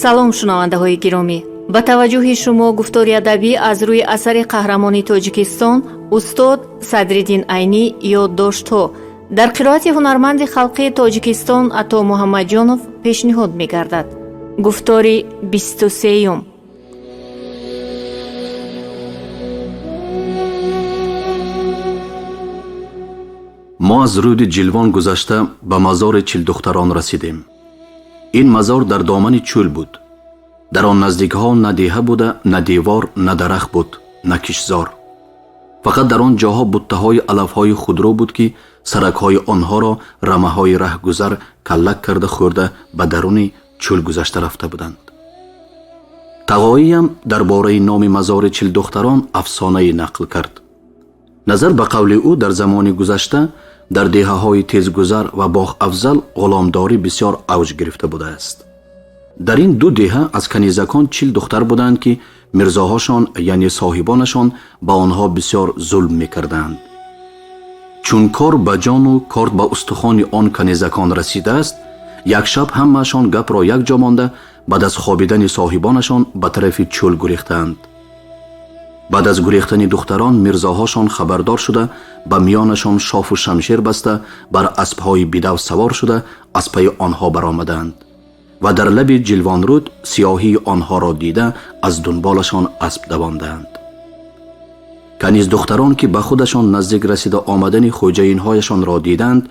Салом, шунавандаҳои гиромӣ! Ба таваҷҷӯҳи шумо гуфтори адабӣ аз рӯи асари қаҳрамони Тоҷикистон устод Садриддин Айнӣ «Ёддоштҳо» дар қироати ҳунарманди халқии Тоҷикистон Ато Муҳаммадҷонов пешниҳод мегардад. Гуфтори 23-юм. Мо аз рӯди Ҷилвон гузашта ба мазори Чилдухтарон расидем. Ин мазор дар домани чӯл буд. Дар он наздикҳо на деҳа буда, на девор, на дарахт буд, на киштзор. Фақат дар он ҷоҳо буттаҳои алафҳои худрӯ буд, ки саракҳои онҳоро рамаҳои раҳгузар каллак карда хӯрда ба даруни чӯл гузашта рафта буданд. Тағоиям дар бораи номи мазори Чилдухтарон афсонае нақл кард. Назар ба қавли ӯ, дар замони гузашта дар деҳаҳои Тезгузар ва Боғ Афзал ғуломдорӣ бисёр авҷ гирифта будааст. Дар ин ду деҳа аз канизакон 40 духтар буданд, ки мирзоҳошон, яъне соҳибонашон, ба онҳо бисёр зулм мекарданд. Чун кор ба ҷону корд ба устухони он канизакон расидааст, як шаб ҳамаашон гапро якҷо монда, баъд аз хобидани соҳибонашон ба тарафи чӯл гурехтаанд. Баъд аз гурехтани духтарон мирзоҳошон хабардор шуда, ба миёнашон шофу шамшер баста, бар аспҳои бидав савор шуда, аз пайи онҳо баромаданд ва дар лаби Ҷилвонрӯд сиёҳии онҳоро дида, аз дунболашон асп давондаанд. Каниздухтарон, ки ба худашон наздик расида омадани хоҷаинҳояшонро диданд,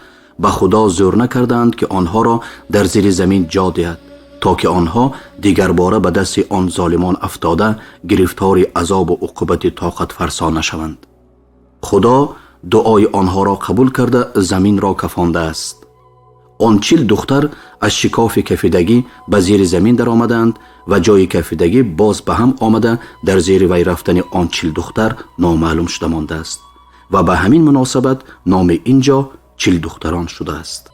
ба Худо зӯр накарданд, ки онҳоро дар зери замин ҷо диҳад, то ки онҳо дигарбора ба дасти он золимон афтода, гирифтори азобу уқубати тоқатфарсо нашаванд. Худо дуои онҳоро қабул карда, заминро кафондааст. Он 40 духтар аз шикофи кафидагӣ ба зери замин даромаданд ва ҷои кафидагӣ боз ба ҳам омада, дар зери вай рафтани он 40 духтар номаълум шуда мондааст ва ба ҳамин муносабат номи ин ҷо Чилдухтарон шудааст.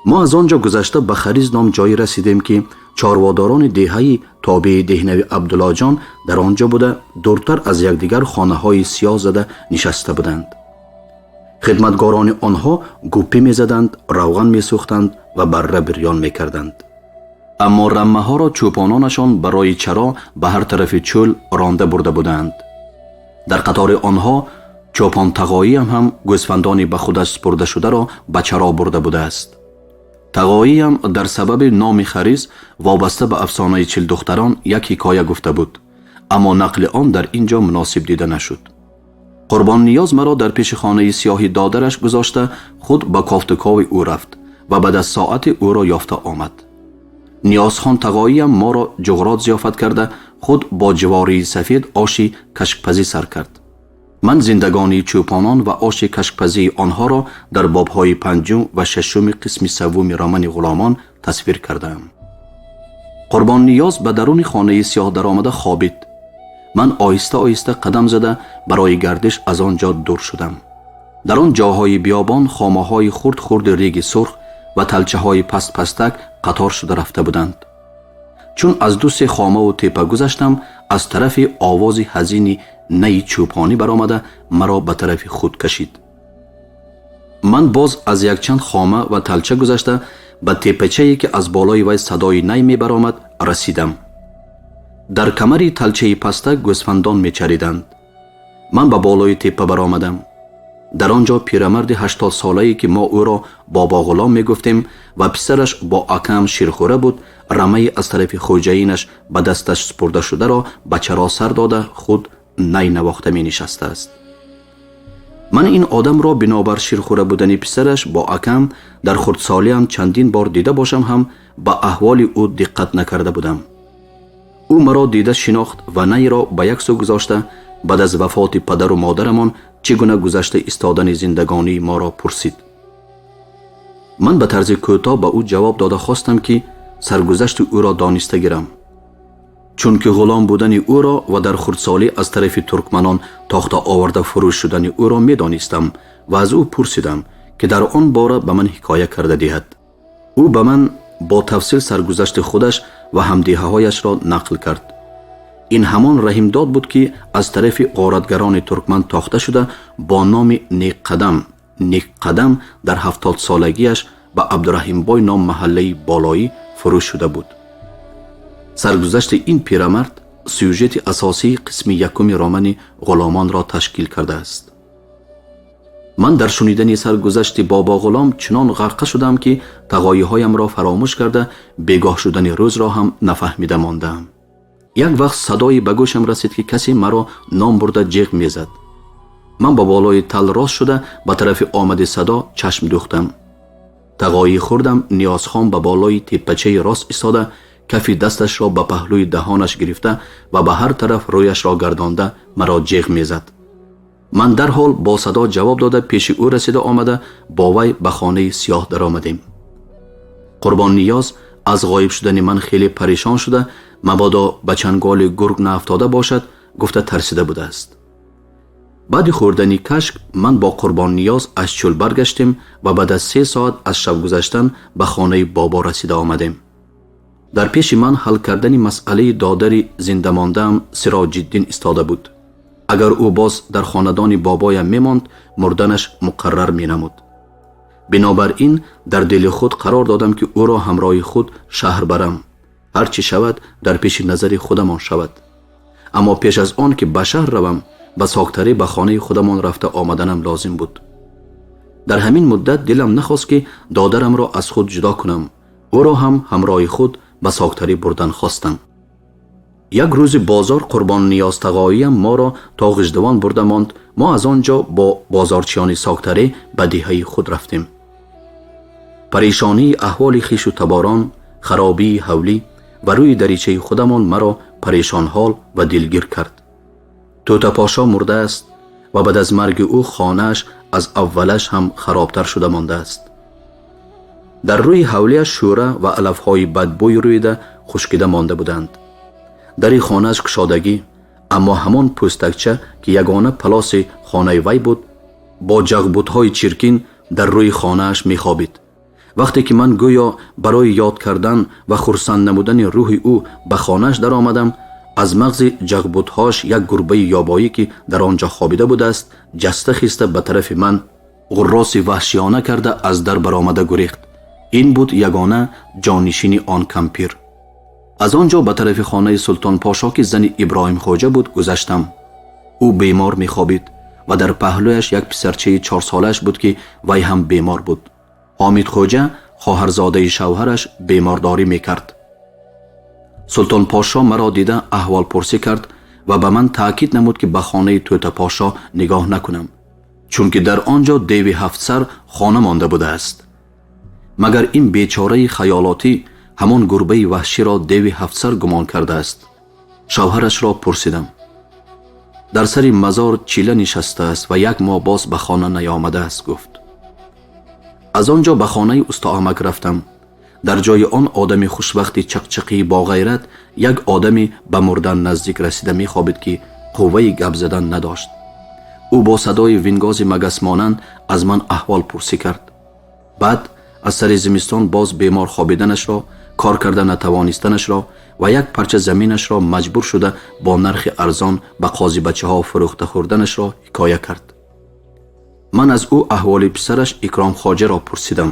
Мо аз он ҷо гузашта ба Хариз ном ҷое расидем, ки чорводорони деҳаи тобеи деҳнави Абдуллоҷон дар он ҷо буда, дуртар аз якдигар хонаҳои сиёҳ зада нишаста буданд. Хидматгорони онҳо гӯппӣ мезаданд, равған месӯхтанд ва барра бирён мекарданд. Аммо раммаҳоро чӯпононашон барои чаро ба ҳар тарафи чӯл ронда бурда буданд. Дар қатори онҳо чӯпон Тағоиям ҳам гӯсфандони ба худаш супурда шударо ба чаро бурда будааст. Тағоиям дар сабаби номи Хариз вобаста ба афсонаи Чилдухтарон як ҳикоя гуфта буд, аммо нақли он дар ин ҷо муносиб дида нашуд. Қурбонниёз маро дар пеши хонаи сиёҳи додараш гузошта, худ ба кофтукови ӯ рафт ва баъд аз соате ӯро ёфта омад. Ниёзхон Тағоиям моро ҷуғрот зиёфат карда, худ бо ҷивории сафед оши кашкпазӣ сар кард. Ман зиндагонии чӯпонон ва оши кашкпазии онҳоро дар бобҳои 5 ва 6 қисми 3 романи «Ғуломон» тасвир кардаам. Қурбонниёз ба даруни хонаи сиёҳ даромада хобид. Ман оҳиста оҳиста қадам зада барои гардиш аз он ҷо дур шудам. Дар он ҷоҳои биёбон хомаҳои хурд хурди реги сурх ва талчаҳои пастпастак қатор шуда рафта буданд. Чун аз ду-се хомаву тепа гузаштам, аз тарафи овози ҳазини наи чӯпонӣ баромада, маро ба тарафи худ кашид. Ман боз аз якчанд хома ва талча гузашта ба тепачае, ки аз болои вай садои най мебаромад, расидам. Дар камари талчаи пастак гӯсфандон мечариданд. Ман ба болои тепа баромадам. Дар он ҷо пирамарди 80-солае, ки мо ӯро Бобоғулом мегуфтем ва писараш бо акаам ширхӯра буд, рамаи аз тарафи хоҷаинаш ба дасташ супурда шударо ба чаро сар дода, худ най навохта менишастааст. Ман ин одамро бинобар ширхӯра будани писараш бо акам дар хурдсолиам чандин бор дида бошам ҳам, ба аҳволи ӯ диққат накарда будам. Ӯ маро дида шинохт ва найро ба як сӯ гузошта, баъд аз вафоти падару модарамон чӣ гуна гузашта истодани зиндагонии моро пурсид. Ман ба тарзи кӯтоҳ ба ӯ ҷавоб дода хостам, ки саргузашти ӯро дониста гирам, чунки ғулом будани ӯро ва дар хурдсолӣ аз тарафи туркманон тохта оварда фурӯш шудани ӯро медонистам ва аз ӯ пурсидам, ки дар он бора ба ман ҳикоя карда диҳад. Ӯ ба ман бо тафсил саргузашти худаш ва ҳамдеҳаҳояшро нақл кард. Ин ҳамон Раҳимдод буд, ки аз тарафи ғоратгарони туркман тохта шуда, бо номи Некқадам дар 70-солагиаш ба Абдураҳимбой ном маҳаллаи болоӣ фурӯш шуда буд. Саргузашти ин пирамард сюжети асосии қисми якуми романи «Ғуломонро» ташкил кардааст. Ман дар шунидани саргузашти Бобоғулом чунон ғарқа шудам, ки тағоиҳоямро фаромӯш карда, бегоҳ шудани рӯзро ҳам нафаҳмида мондаам. Як вақт садое ба гӯшам расид, ки касе маро ном бурда ҷеғ мезад. Ман ба болои тал рост шуда, ба тарафи омади садо чашм дӯхтам. Тағоии хурдам Ниёзхон ба болои теппачаи рост истода, кафи дасташро ба паҳлӯи даҳонаш гирифта ва ба ҳар тараф рӯяшро гардонда, маро ҷеғ мезад. Ман дарҳол бо садо ҷавоб дода, пеши ӯ расида омада, бо вай ба хонаи сиёҳ даромадем. Қурбонниёз аз ғоиб шудани ман хеле парешон шуда, мабодо ба чанголи гург наафтода бошад, гуфта тарсида будааст. Баъди хӯрдани кашк ман бо Қурбонниёз аз чӯл баргаштем ва баъд аз 3 соат аз шаб гузаштан ба хонаи бобо расида омадем. Дар пеши ман ҳал кардани масъалаи додари зиндамондаам Сироҷиддин истода буд. Агар ӯ боз дар хонадони бобоям мемонд, мурданаш муқаррар менамуд. Бинобар ин дар дили худ қарор додам, ки ӯро ҳамроҳи худ шаҳр барам, ҳар чӣ шавад, дар пеши назари худамон шавад. Аммо пеш аз он ки ба шаҳр равам, ба Соктарӣ, ба хонаи худамон рафта омаданам лозим буд. Дар ҳамин муддат дилам нахост, ки додарамро аз худ ҷудо кунам. Ӯро ҳам ҳамроҳи худ ба Соктарӣ бурдан хостам. Як рӯзи бозор Қурбонниёз тағоиям моро то Ғиждувон бурда монд. Мо аз он ҷо бо бозорчиёни Соктарӣ ба деҳаи худ рафтем. Парешонии аҳволи хишу таборон, харобии ҳавлӣ ва рӯи даричаи худамон маро парешонҳол ва дилгир кард. Тӯтапошо мурдааст ва баъд аз марги ӯ хонааш аз аввалаш ҳам харобтар шуда мондааст. Дар рӯи ҳавлиаш шӯра ва алафҳои бадбӯй рӯида, хушкида монда буданд. Дари хонааш кушодагӣ, аммо ҳамон пӯстакча, ки ягона палоси хонаи вай буд, бо ҷағбудҳои чиркин дар рӯи хонааш мехобид. Вақте ки ман гӯё барои ёд кардан ва хурсанд намудани рӯҳи ӯ ба хонааш даромадам, аз мағзи ҷағбудҳош як гурбаи ёбоӣ, ки дар он ҷо хобида будааст, ҷаста хиста, ба тарафи ман ғурроси ваҳшиёна карда, аз дар баромада гурехт. Ин буд ягона ҷоннишини он кампир. Аз он ҷо ба тарафи хонаи Султонпошо, ки зани Иброҳим Хоҷа буд, гузаштам. Ӯ бемор мехобид ва дар паҳлӯяш як писарчаи 4-солааш буд, ки вай ҳам бемор буд. Ҳомид Хоҷа, хоҳарзодаи шавҳараш, бемордорӣ мекард. Султонпошо маро дида, аҳволпурсӣ кард ва ба ман таъкид намуд, ки ба хонаи Тӯтапошо нигоҳ накунам, чунки дар он ҷо деви ҳафтсар хона монда будааст. Магар ин бечораи хаёлотӣ ҳамон гурбаи ваҳширо деви ҳафтсар гумон кардааст. Шавҳарашро пурсидам. Дар сари мазор чила нишастааст ва як моҳ боз ба хона наёмадааст, гуфт. Аз он ҷо ба хонаи устоамак рафтам. Дар ҷои он одами хушвақти чақчақии боғайрат як одами ба мурдан наздик расида мехобид, ки қувваи гап задан надошт. Ӯ бо садои вингози магасмонанд аз ман аҳвол пурсӣ кард. Баъд аз сари зимистон боз бемор хобиданашро, кор карда натавонистанашро ва як парча заминашро маҷбур шуда бо нархи арзон ба қозибачаҳо фурӯхта хӯрданашро ҳикоя кард. Ман аз ӯ аҳволи писараш Икром Хоҷаро пурсидам.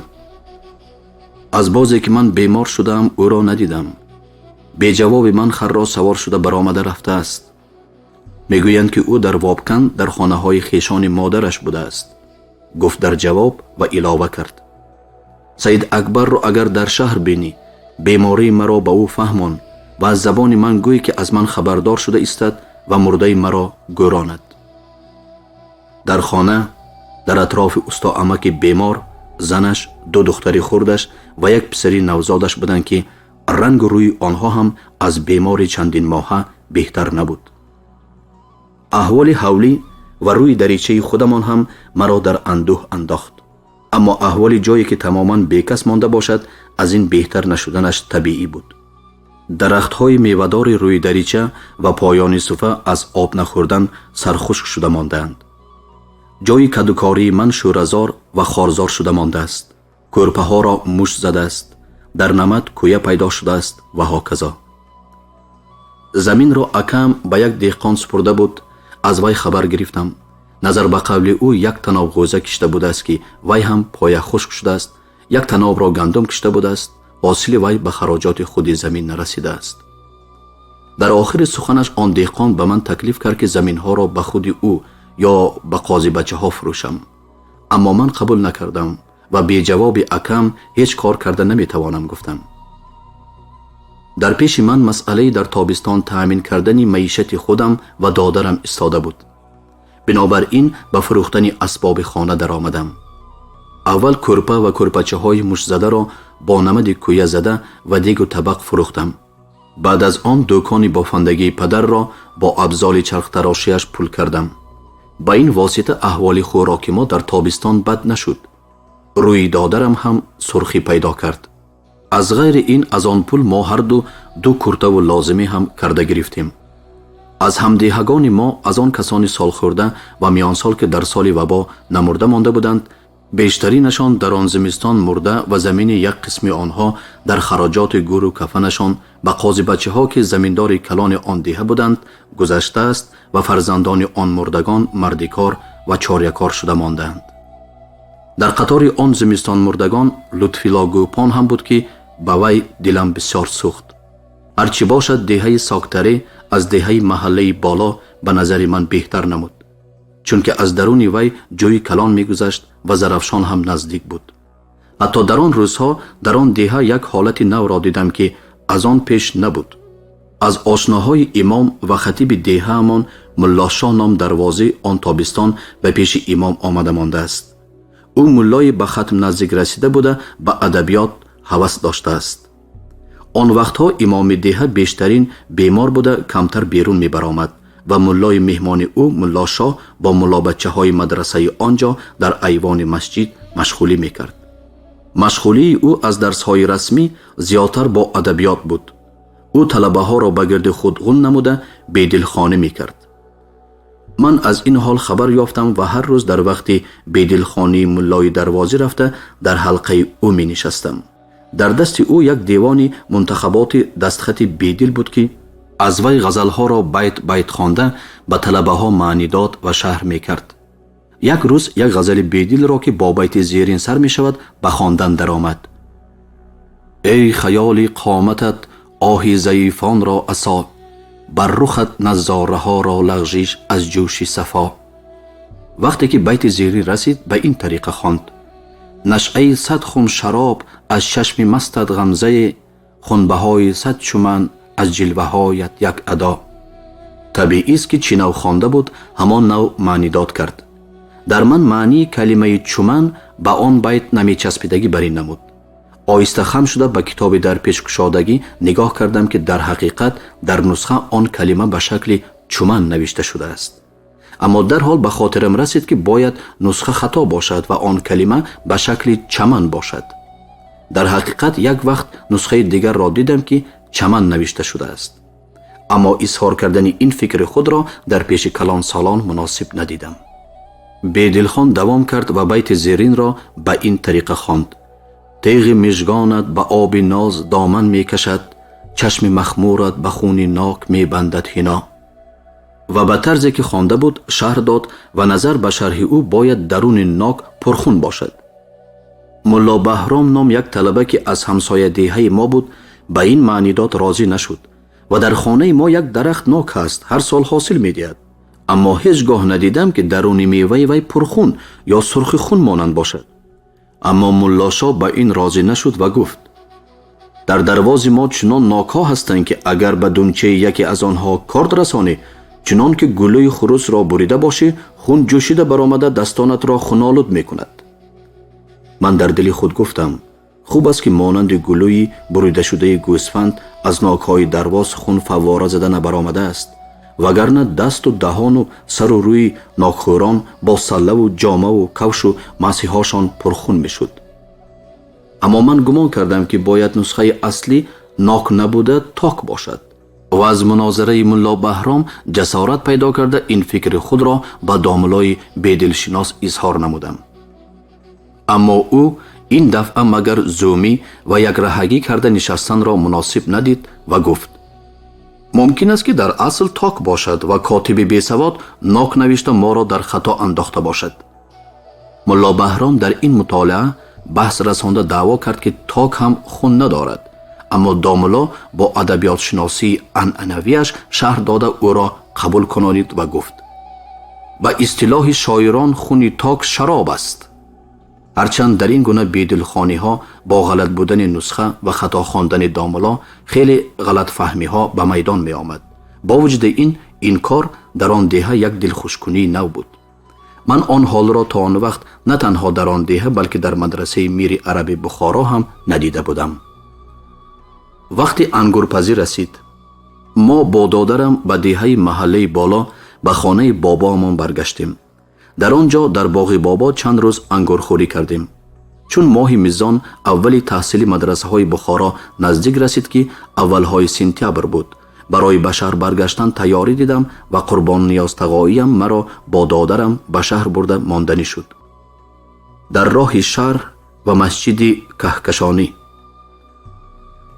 Аз бозе ки ман бемор шудаам, ӯро надидам. Беҷавоби ман харро савор шуда баромада рафтааст. Мегӯянд, ки ӯ дар Вобкан, дар хонаҳои хешони модараш будааст, гуфт дар ҷавоб ва илова кард: Саид Акбарро агар дар шаҳр бинӣ, бемории маро ба ӯ фаҳмон ва аз забони ман гӯй, ки аз ман хабардор шуда истад ва мурдаи маро гӯронад. Дар хона, дар атрофи устоамаки бемор, занаш, ду духтари хурдаш ва як писари навзодаш буданд, ки рангу рӯи онҳо ҳам аз бемори чандинмоҳа беҳтар набуд. Аҳволи ҳавлӣ ва рӯи даричаи худамон ҳам маро дар андӯҳ андохт. Аммо аҳволи ҷое, ки тамоман бекас монда бошад, аз ин беҳтар нашуданаш табиӣ буд. Дарахтҳои мевадори рӯи дарича ва поёни суфа аз об нахӯрдан сархушк шуда мондаанд. Ҷои кадукории ман шӯразор ва хорзор шуда мондааст, кӯрпаҳоро мушт задааст, дар намад кӯя пайдо шудааст ва ҳоказо. Заминро акам ба як деҳқон супурда буд. Аз вай хабар гирифтам. Назар ба қавли ӯ, як таноб ғӯза кишта будааст, ки вай ҳам поя хушк шудааст. Як танобро гандум кишта будааст, ҳосили вай ба хароҷоти худи замин нарасидааст. Дар охири суханаш он деҳқон ба ман таклиф кард, ки заминҳоро ба худи ӯ ё ба қозибачаҳо фурӯшам. Аммо ман қабул накардам ва беҷавоби акам ҳеҷ кор карда наметавонам, гуфтам. Дар пеши ман масъалаи дар тобистон таъмин кардани маишати худам ва додарам истода буд. Бинобар ин ба фурӯхтани асбоби хона даромадам. Аввал кӯрпа ва кӯрпачаҳои муштзадаро бо намади кӯя зада ва дегу табақ фурӯхтам. Баъд аз он дӯкони бофандагии падарро бо абзоли чархтарошиаш пул кардам. Ба ин восита аҳволи хӯроки мо дар тобистон бад нашуд. Рӯи додарам ҳам сурхӣ пайдо кард. Аз ғайри ин аз он пул мо ҳарду ду куртаву лозимӣ ҳам карда гирифтем. Аз ҳамдеҳагони мо, аз он касони солхӯрда ва миёнсол, ки дар соли вабо намурда монда буданд, бештаринашон дар он зимистон мурда ва замини як қисми онҳо дар хароҷоти гӯру кафанашон ба қозибачаҳо, ки заминдори калони он деҳа буданд, гузаштааст ва фарзандони он мурдагон мардикор ва чорякор шуда мондаанд. Дар қатори он зимистонмурдагон Лутфилло Гӯпон ҳам буд, ки ба вай дилам бисёр сӯхт. Ҳарчи бошад, деҳаи Соктаре аз деҳаи маҳаллаи боло ба назари ман беҳтар намуд, чунки аз даруни вай ҷӯи калон мегузашт ва Зарафшон ҳам наздик буд. Ҳатто дар он рӯзҳо дар он деҳа як ҳолати навро дидам, ки аз он пеш набуд. Аз ошноҳои имом ва хатиби деҳаамон Муллошоҳ ном дарвозӣ он тобистон ба пеши имом омада мондааст. Ӯ муллои ба хатм наздик расида буда, ба адабиёт ҳавас доштааст. Он вақтҳо имоми деҳа бештарин бемор буда, камтар берун мебаромад ва муллои меҳмони ӯ Муллошоҳ бо муллобачаҳои мадрасаи он ҷо дар айвони масҷид машғулӣ мекард. Машғулии ӯ аз дарсҳои расмӣ зиёдтар бо адабиёт буд. Ӯ талабаҳоро ба гирди худ ғун намуда, бедилхонӣ мекард. Ман аз ин ҳол хабар ёфтам ва ҳар рӯз дар вақти бедилхонии муллои дарвозӣ рафта дар ҳалқаи ӯ менишастам. Дар дасти ӯ як девони мунтахаботи дастхати Бедил буд, ки аз вай ғазалҳоро байт байт хонда, ба талабаҳо маънидод ва шарҳ мекард. Як рӯз як ғазали Бедилро, ки бо байти зерин сар мешавад, ба хондан даромад: «Эй хаёли қоматат оҳи заифонро асо, бар рухат наззораҳоро лағжиш аз ҷӯши сафо». Вақте ки байти зерин расид, ба ин тариқа хонд: «Нашъаи 100 хум шароб аз чашми мастат ғамзае, хунбаҳои 100 чуман аз ҷилваҳоят як адо». Табиист, ки чӣ нав хонда буд, ҳамон нав маънидод кард. Дар ман маънии калимаи чуман ба он байт намечаспидагӣ бар ин намуд. Оҳиста хам шуда ба китоби дар пешкушодагӣ нигоҳ кардам, ки дар ҳақиқат дар нусха он калима ба шакли чуман навишта шудааст. Аммо дарҳол ба хотирам расид, ки бояд нусха хато бошад ва он калима ба шакли чаман бошад. Дар ҳақиқат як вақт нусхаи дигарро дидам, ки чаман навишта шудааст. Аммо изҳор кардани ин фикри худро дар пеши калонсолон муносиб надидам. Бедилхон давом кард ва байти зеринро ба ин тариқа хонд: «Теғи мижгонат ба оби ноз доман мекашад, чашми махмурат ба хуни нок мебандад ҳино». Ва ба тарзе ки хонда буд, шарҳ дод ва назар ба шарҳи ӯ бояд даруни нок пурхун бошад. Мулло Баҳром ном як талаба, ки аз ҳамсоядеҳаи мо буд, ба ин маънидод розӣ нашуд ва «Дар хонаи мо як дарахт нок ҳаст, ҳар сол ҳосил медиҳад, аммо ҳеҷ гоҳ надидам, ки даруни меваи вай пурхун ё сурхи хун монанд бошад». Аммо Муллошоҳ ба ин розӣ нашуд ва гуфт: «Дар дарвози мо чунон нокҳо ҳастанд, ки агар ба думчаи яке аз онҳо корд расонӣ, чунон ки гулӯи хурусро бурида бошӣ, хун ҷӯшида баромада, дастонатро хунолуд мекунад». Ман дар дили худ гуфтам: хуб аст, ки монанди гулӯи буридашудаи гӯсфанд аз нокҳои дарвоз хун фаввора зада набаромадааст, вагарна дасту даҳону сару рӯи нокхӯрон бо саллаву ҷомаву кавшу масиҳошон пурхун мешуд. Аммо ман гумон кардам, ки бояд нусхаи аслӣ нок набуда, ток бошад ва аз мунозираи Мулло Баҳром ҷасорат пайдо карда, ин фикри худро ба домулои бедилшинос изҳор намудам. Аммо ӯ ин дафъа магар зӯмӣ ва якраҳагӣ карда нишастанро муносиб надид ва гуфт: «Мумкин аст, ки дар асл ток бошад ва котиби бесавод нок навишта, моро дар хато андохта бошад». Мулло Баҳром дар ин мутолиа баҳс расонда даъво кард, ки ток ҳам хун надорад. Аммо домулло бо адабиётшиносии анъанавиаш шарҳ дода ӯро қабул кунонид ва гуфт: ба истилоҳи шоирон хуни ток шароб аст. Ҳарчанд дар ин гуна бедилхониҳо бо ғалат будани нусха ва хато хондани домулло хеле ғалатфаҳмиҳо ба майдон меомад. Бо вуҷуди ин кор дар он деҳа як дилхушкунии нав буд. Ман он ҳолро то он вақт на танҳо дар он деҳа, балки дар мадрасаи Мири Араби Бухоро ҳам надида будам. Вақти ангурпазӣ расид. Мо бо додарам ба деҳаи маҳаллаи боло ба хонаи бобоамон баргаштем. Дар он ҷо дар боғи бобо чанд рӯз ангурхӯрӣ кардем. Чун моҳи мизон аввали таҳсили мадрасаҳои Бухоро наздик расид, ки аввалҳои сентябр буд, барои ба шаҳр баргаштан тайёрӣ дидам ва Қурбонниёз тағоиям маро бо додарам ба шаҳр бурда монданӣ шуд. Дар роҳи шаҳр ва масҷиди Каҳкашонӣ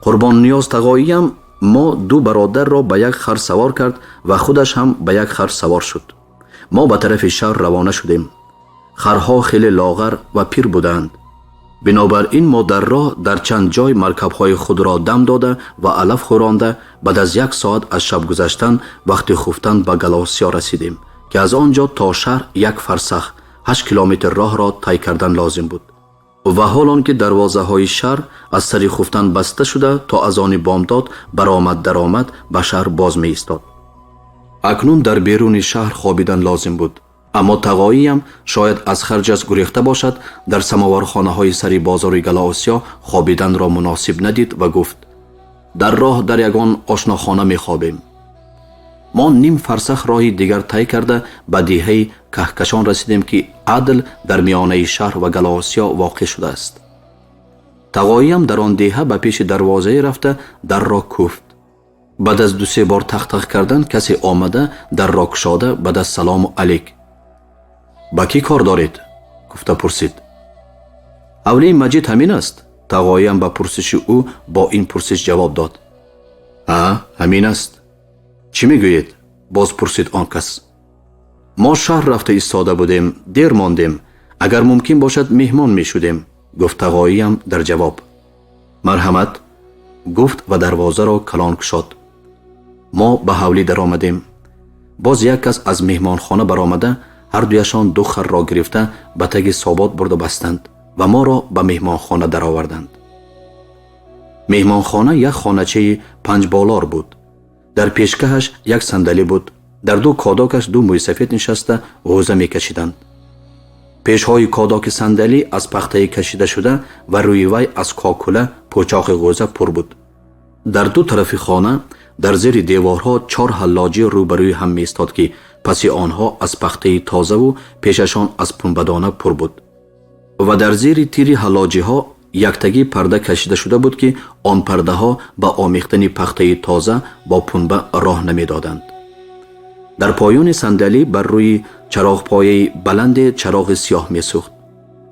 Қурбонниёз тағоиям мо ду бародарро ба як хар савор кард ва худаш ҳам ба як хар савор шуд. Мо ба тарафи шаҳр равона шудем. Харҳо хеле лоғар ва пир буданд. Бинобар ин мо дар роҳ дар чанд ҷой маркабҳои худро дам дода ва алаф хӯронда, баъд аз як соат аз шаб гузаштан вақти хуфтан ба Галосиё расидем, ки аз он ҷо то шаҳр як фарсах 8 километр роҳро тай кардан лозим буд. Ва ҳол он ки дарвозаҳои шаҳр аз сари хуфтан баста шуда то аз они бомдод баромад даромад ба шаҳр боз меистод. Акнун дар беруни шаҳр хобидан лозим буд. Аммо тағоиям шояд аз харҷ аз гурехта бошад, дар самовархонаҳои сари бозори Галоосиё хобиданро муносиб надид ва гуфт: дар роҳ дар ягон ошнохона мехобем. Мо ним фарсах роҳи дигар тай карда ба деҳаи Каҳкашон расидем, ки адл дар миёнаи шаҳр ва Галоосиё воқеъ шудааст. Тағоиям дар он деҳа ба пеши дарвозае рафта дарро кӯфт. Баъд аз ду-се бор тақ-тақ кардан касе омада дарро кушода баъд аз салому алейк: ба кӣ кор доред? Гуфта пурсид. Ҳавлии Маҷид ҳамин аст? Тағоиям ба пурсиши ӯ бо ин пурсиш ҷавоб дод: ҳа, ҳамин аст. Чӣ мегӯед? Боз пурсид он кас. Мо шаҳр рафта истода будем, дер мондем. Агар мумкин бошад, меҳмон мешудем, гуфт тағоиям дар ҷавоб. Марҳамат, гуфт ва дарвозаро калон кушод. Мо ба ҳавлӣ даромадем. Боз як кас аз меҳмонхона баромада ҳардуяшон ду харро гирифта ба таги собот бурда бастанд ва моро ба меҳмонхона дароварданд. Меҳмонхона як хоначаи панҷболор буд. Дар пешгаҳаш як сандалӣ буд. Дар ду кодокаш ду мӯйсафед нишаста ғӯза мекашиданд. Пешҳои кодоки сандалӣ аз пахтаи кашида шуда ва рӯи вай аз кокула пӯчоқи ғӯза пур буд. Дар ду тарафи хона дар зери деворҳо чор ҳаллоҷӣ рӯбарӯи ҳам меистод, ки паси онҳо аз пахтаи тозаву пешашон аз пунбадона пур буд. Ва дар зери тири ҳаллоҷиҳо яктагӣ парда кашида шуда буд, ки он пардаҳо ба омехтани пахтаи тоза бо пунба роҳ намедоданд. Дар поёни сандалӣ бар рӯи чароғпояи баланде чароғи сиёҳ месӯхт.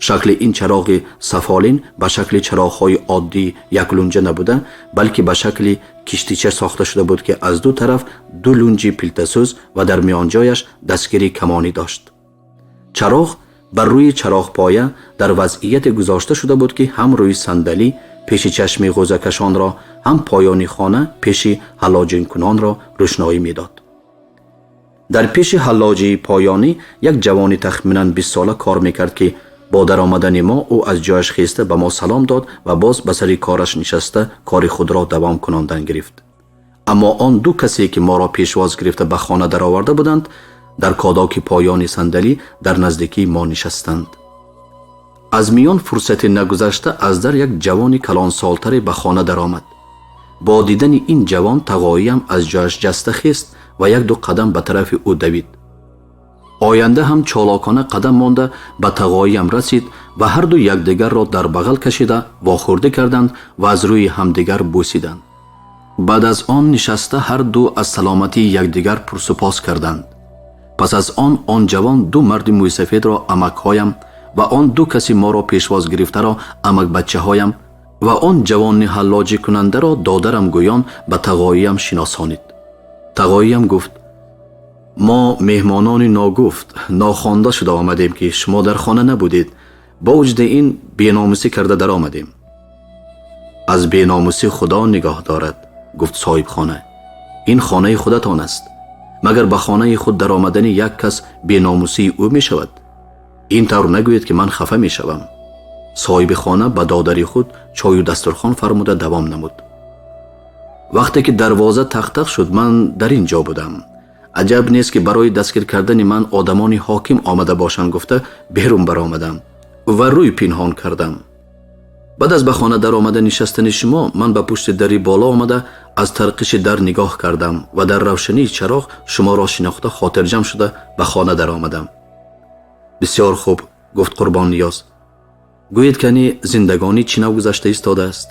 Шакли ин чароғи сафолин ба шакли чароғҳои оддӣ яклунҷа набуда, балки ба шакли киштича сохта шуда буд, ки аз ду тараф ду лунҷи пилтасӯз ва дар миёнҷояш дастгири камонӣ дошт. Чароғ бар рӯи чароғпоя дар вазъияте гузошта шуда буд, ки ҳам рӯи сандалӣ пеши чашми ғӯзакашонро, ҳам поёни хона пеши ҳаллоҷинкунонро рӯшноӣ медод. Дар пеши ҳаллоҷии поёнӣ як ҷавони тахминан бистсола кор мекард, ки бо даромадани мо ӯ аз ҷояш хеста ба мо салом дод ва боз ба сари кораш нишаста кори худро давом кунондан гирифт. Аммо он ду касе, ки моро пешвоз гирифта ба хона дароварда буданд, дар кодоки поёни сандалӣ дар наздикии мо нишастанд. Аз миён фурсате нагузашта аз дар як ҷавони калонсолтаре ба хона даромад. Бо дидани ин ҷавон тағоиям аз ҷояш ҷаста хест ва як-ду қадам ба тарафи ӯ давид. Оянда ҳам чолокона қадам монда ба тағоиям расид ва ҳарду якдигарро дар бағал кашида вохӯрдӣ карданд ва аз рӯи ҳамдигар бӯсиданд. Баъд аз он нишаста ҳарду аз саломатии якдигар пурсупос карданд. Пас аз он он ҷавон ду марди мӯйсафедро амакҳоям ва он ду каси моро пешвоз гирифтаро амакбачаҳоям ва он ҷавони ҳаллоҷикунандаро додарам гӯён ба тағоиям шиносонид. Тағоиям гуфт: мо меҳмонони ногуфт, нохонда шуда омадем, ки шумо дар хона набудед. Бо вуҷуди ин беномусӣ карда даромадем. Аз беномусӣ Худо нигоҳ дорад, гуфт соҳибхона. Ин хонаи худатон аст. Магар ба хонаи худ даромадани як кас беномусии ӯ мешавад? Ин тавр нагӯед, ки ман хафа мешавам. Соҳиби хона ба додари худ чою дастурхон фармуда давом намуд. Вақте ки дарвоза тақ-тақ шуд, ман дар ин ҷо будам. Аҷаб нест, ки барои дастгир кардани ман одамони ҳоким омада бошанд, гуфта берун баромадам ва рӯй пинҳон кардам. Баъд аз ба хона даромада нишастани шумо ман ба пушти дари боло омада аз тарқиши дар нигоҳ кардам ва дар равшании чароғ шуморо шинохта хотирҷамъ шуда ба хона даромадам. Бисёр хуб, гуфт Қурбонниёз. Гӯед, кани зиндагонӣ чӣ нав гузашта истодааст?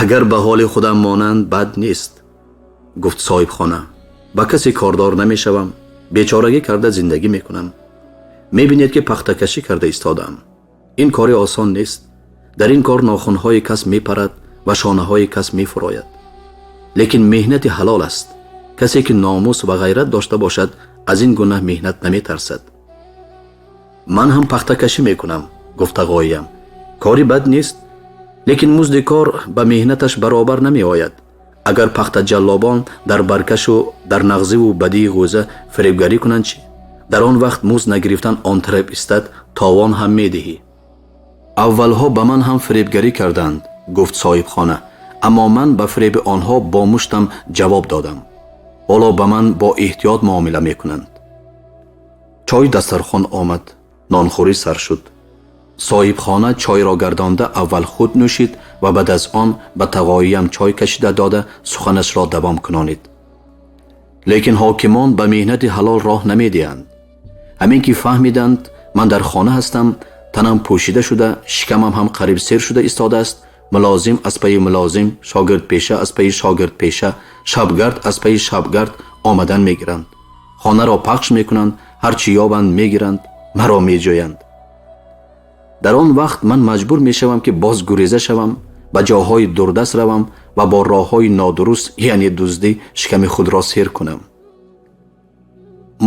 Агар ба ҳоли худам монанд, бад нест, гуфт соҳибхона. Ба касе кордор намешавам, бечорагӣ карда зиндагӣ мекунам. Мебинед, ки пахтакашӣ карда истодаам. Ин кори осон нест. Дар ин кор нохунҳои кас мепарад ва шонаҳои кас мефурояд. Лекин меҳнати ҳалол аст. Касе ки номус ва ғайрат дошта бошад, аз ин гуна меҳнат наметарсад. Ман ҳам пахтакашӣ мекунам, гуфт тағоиям. Кори бад нест, лекин музди кор ба меҳнаташ баробар намеояд. Агар пахтаҷаллобон дар баркашу дар нағзиву бадии ғӯза фиребгарӣ кунанд чӣ? Дар он вақт музд нагирифтан он тараф истад, товон ҳам медиҳӣ. Аввалҳо ба ман ҳам фиребгарӣ карданд, гуфт соҳибхона, аммо ман ба фиреби онҳо бо муштам ҷавоб додам. Ҳоло ба ман бо эҳтиёт муомила мекунанд. Чой дастархон омад, нонхӯрӣ сар шуд. Соҳибхона чойро гардонда аввал худ нӯшид ва баъд аз он ба тағоиям чой кашида дода суханашро давом кунонид. Лекин ҳокимон ба меҳнати ҳалол роҳ намедиҳанд. Ҳамин ки фаҳмиданд ман дар хона ҳастам, танам пӯшида шуда, шикамам ҳам қариб сер шуда истодааст, мулозим аз пайи мулозим, шогирдпеша аз пайи шогирдпеша, шабгард аз пайи шабгард омадан мегиранд. Хонаро пахш мекунанд, ҳар чӣ ёбанд мегиранд, маро меҷӯянд. Дар он вақт ман маҷбур мешавам, ки боз гуреза шавам, ба ҷоҳои дурдаст равам ва бо роҳҳои нодуруст, яъне дуздӣ, шиками худро сер кунам.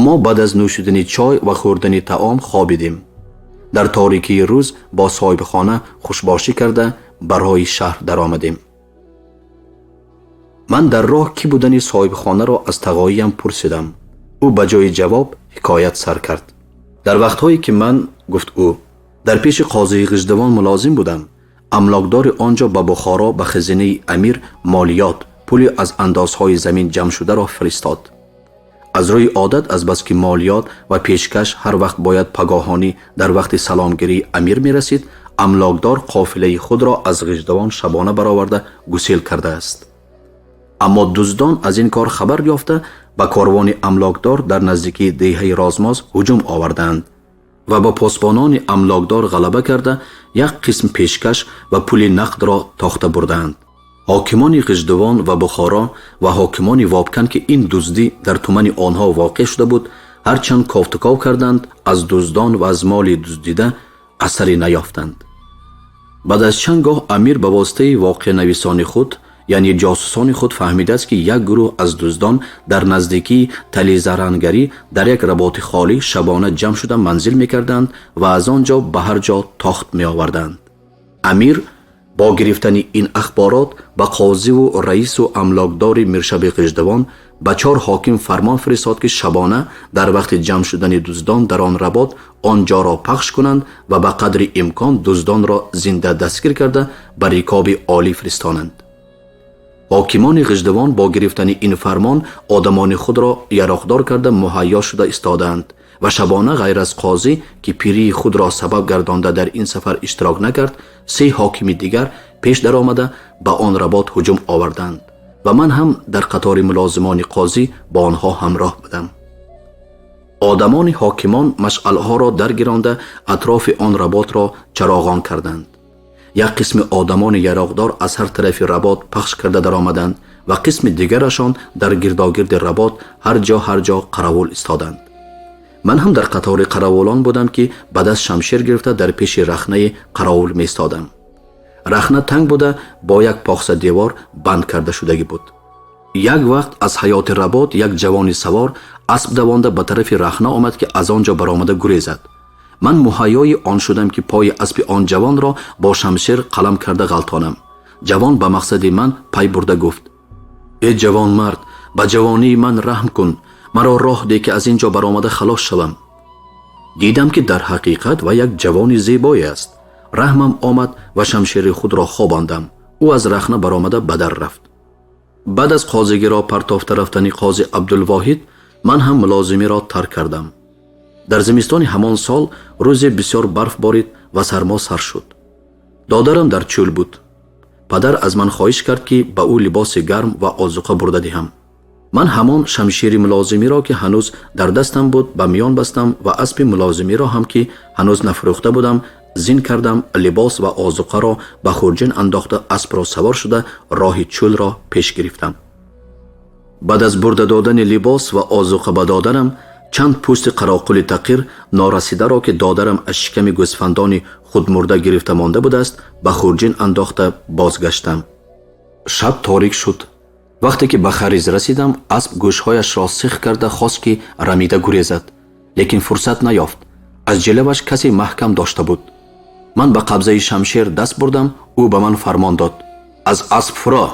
Мо баъд аз нӯшидани чой ва хӯрдани таом хобидем. Дар торикии рӯз бо соҳибхона хушбошӣ карда ба роҳи шаҳр даромадем. Ман дар роҳ кӣ будани соҳибхонаро аз тағоиям пурсидам. Ӯ ба ҷои ҷавоб ҳикоят сар кард. Дар вақтҳое ки ман, гуфт ӯ, дар пеши қозии Ғиждавон мулозим будам, амлокдори он ҷо ба Бухоро ба хазинаи амир молиёт, пули аз андозҳои замин ҷамъшударо фиристод. Аз рӯи одат, азбаски молиёт ва пешкаш ҳар вақт бояд пагоҳонӣ дар вақти саломгирии амир мерасид, амлокдор қофилаи худро аз Ғиждавон шабона бароварда гусел кардааст. Аммо дуздон аз ин кор хабар ёфта ба корвони амлокдор дар наздикии деҳаи Розмоз ҳуҷум овардаанд ва ба посбонони амлокдор ғалаба карда як қисм пешкаш ва пули нақдро тохта бурдаанд. Ҳокимони Ғиждувон ва Бухоро ва ҳокимони Вобкан, ки ин дуздӣ дар тумани онҳо воқеъ шуда буд, ҳарчанд кофтуков карданд, аз дуздон ва аз моли дуздида асаре наёфтанд. Баъд аз чанд гоҳ амир ба воситаи воқеанависони худ, яъне ҷосусони худ, фаҳмидааст, ки як гурӯҳ аз дуздон дар наздикии Тализарангарӣ дар як работи холӣ шабона ҷамъ шуда манзил мекарданд ва аз он ҷо ба ҳар ҷо тохт меоварданд. Амир бо гирифтани ин ахборот ба қозиву раису амлокдори миршаби Ғиждавон, ба чор ҳоким фармон фиристод, ки шабона дар вақти ҷамъ шудани дуздон дар он работ он ҷоро пахш кунанд ва ба қадри имкон дуздонро зинда дастгир карда ба рикоби олӣ фиристонанд. Ҳокимони Ғиждавон бо гирифтани ин фармон одамони худро яроқдор карда муҳайё шуда истодаанд ва шабона ғайр аз қозӣ, ки пирии худро сабаб гардонда дар ин сафар иштирок накард, се ҳокими дигар пеш даромада ба он работ ҳуҷум оварданд ва ман ҳам дар қатори мулозимони қозӣ бо онҳо ҳамроҳ будам. Одамони ҳокимон машъалҳоро даргиронда атрофи он работро чароғон карданд. Як қисми одамони яроқдор аз ҳар тарафи работ пахш карда даромаданд ва қисми дигарашон дар гирдогирди работ ҳар ҷо ҳар ҷо қаравул истоданд. Ман ҳам дар қатори қаравулон будам, ки ба даст шамшер гирифта дар пеши рахнаи қаровул меистодам. Рахна танг буда бо як похса девор банд карда шудагӣ буд. Як вақт аз ҳаёти работ як ҷавони савор асп давонда ба тарафи рахна омад, ки аз он ҷо баромада гурезад. Ман муҳайёи он шудам, ки пои аспи он ҷавонро бо шамшер қалам карда ғалтонам. Ҷавон ба мақсади ман пай бурда гуфт: «Э ҷавонмард, ба ҷавонии ман раҳм кун, маро роҳ де, ки аз ин ҷо баромада халос шавам». Дидам, ки дар ҳақиқат вай як ҷавони зебое аст. Раҳмам омад ва шамшери худро хобондам. Ӯ аз рахна баромада ба дар рафт. Баъд аз қозигиро партофта рафтани қози Абдулвоҳид ман ҳам мулозимиро тарк кардам. Дар зимистони ҳамон сол рӯзе бисёр барф борид ва сармо сар шуд. Додарам дар чӯл буд. Падар аз ман хоҳиш кард, ки ба ӯ либоси гарм ва озуқа бурда диҳам. Ман ҳамон шамшери мулозимиро, ки ҳанӯз дар дастам буд, ба миён бастам ва аспи мулозимиро ҳам, ки ҳанӯз нафурӯхта будам, зин кардам. Либос ва озуқаро ба хурҷин андохта, аспро савор шуда, роҳи чӯлро пеш гирифтам. Баъд аз бурда додани либос ва озуқа ба додарам, чанд пӯсти қароқули тақир норасидаро, ки додарам аз шиками гӯсфандони худмурда гирифта монда будааст, ба хурҷин андохта бозгаштам. Шаб торик шуд. Вақте ки ба хариз расидам, асп гӯшҳояшро сих карда хост, ки рамида гурезад, лекин фурсат наёфт. Аз ҷилаваш касе маҳкам дошта буд. Ман ба қабзаи шамшер даст бурдам. Ӯ ба ман фармон дод: «Аз асп фуро».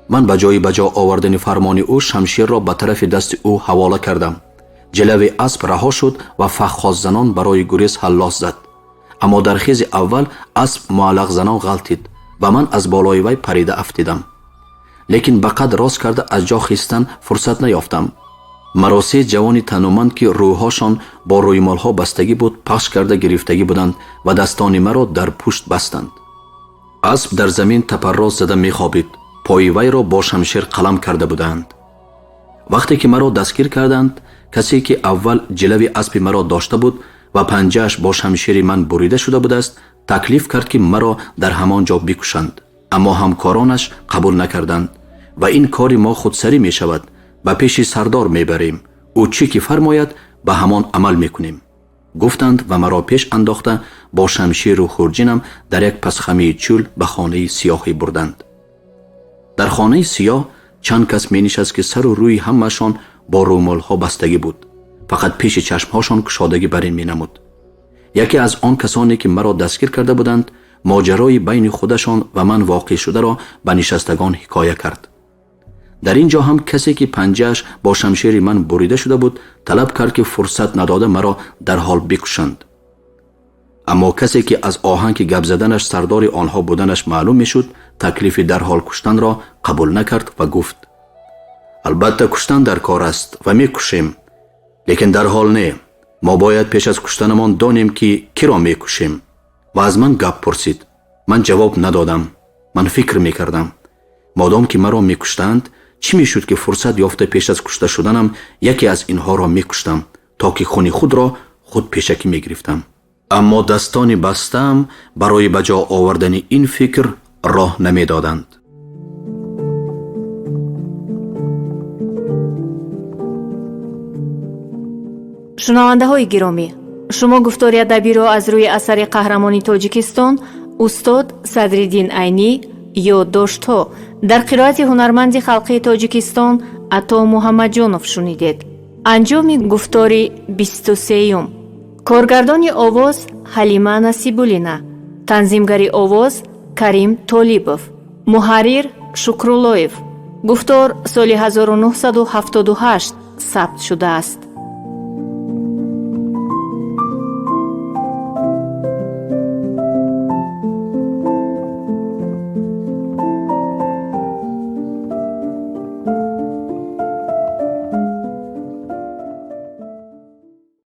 Ман ба ҷои ба ҷо овардани фармони ӯ шамшерро ба тарафи дасти ӯ ҳавола кардам. Ҷилави асп раҳо шуд ва фаххоззанон барои гурез ҳаллос зад. Аммо дар хези аввал асп муаллақзанон ғалтид ва ман аз болои вай парида афтидам, лекин ба қад рост карда аз ҷо хистан фурсат наёфтам. Маро се ҷавони тануманд, ки рӯҳошон бо рӯймолҳо бастагӣ буд, пахш карда гирифтагӣ буданд ва дастони маро дар пушт бастанд. Асп дар замин тапарроз зада мехобид. Пои вайро бо шамшер қалам карда буданд. Вақте ки маро дастгир карданд, касе ки аввал ҷилави аспи маро дошта буд ва панҷааш бо шамшери ман бурида шуда будааст, таклиф кард, ки маро дар ҳамон ҷо бикушанд. Аммо ҳамкоронаш қабул накарданд ва «Ин кори мо худсарӣ мешавад, ба пеши сардор мебарем, ӯ чӣ ки фармояд, ба ҳамон амал мекунем», гуфтанд ва маро пеш андохта бо шамшеру хурҷинам дар як пасхамии чӯл ба хонаи сиёҳе бурданд. Дар хонаи сиёҳ чанд кас менишаст, ки сару рӯи ҳамаашон бо рӯмолҳо бастагӣ буд, фақат пеши чашмҳошон кушодагӣ бар ин менамуд. Яке аз он касоне, ки маро дастгир карда буданд, моҷарои байни худашон ва ман воқеъ шударо ба нишастагон ҳикоя кард. Дар ин ҷо ҳам касе, ки панҷааш бо шамшери ман бурида шуда буд, талаб кард, ки фурсат надода маро дарҳол бикушанд. Аммо касе, ки аз оҳанги гап заданаш сардори онҳо буданаш маълум мешуд, таклифи дарҳол куштанро қабул накард ва гуфт: «Албатта, куштан дар кор аст ва мекушем, лекин дарҳол не. Мо бояд пеш аз куштанамон донем, ки киро мекушем». Ва аз ман гап пурсид. Ман ҷавоб надодам. Ман фикр мекардам: модом ки маро мекуштанд, чӣ мешуд, ки фурсат ёфта пеш аз кушта шуданам яке аз инҳоро мекуштам, то ки хуни худро худ пешакӣ мегирифтам. Аммо дастони бастаам барои ба ҷо овардани ин фикр роҳ намедоданд. Шунавандаҳои гиромӣ, шумо гуфтори адабиро аз рӯи асари қаҳрамони Тоҷикистон устод Садриддин Айнӣ «Ёддоштҳо» дар қироати ҳунарманди халқии Тоҷикистон Ато Муҳаммадҷонов шунидед. Анҷоми гуфтори 23-юм. Коргардони овоз Ҳалима Насибуллина, танзимгари овоз Карим Толибов, муҳаррир Шукруллоев. Гуфтор соли 1978 сабт шудааст.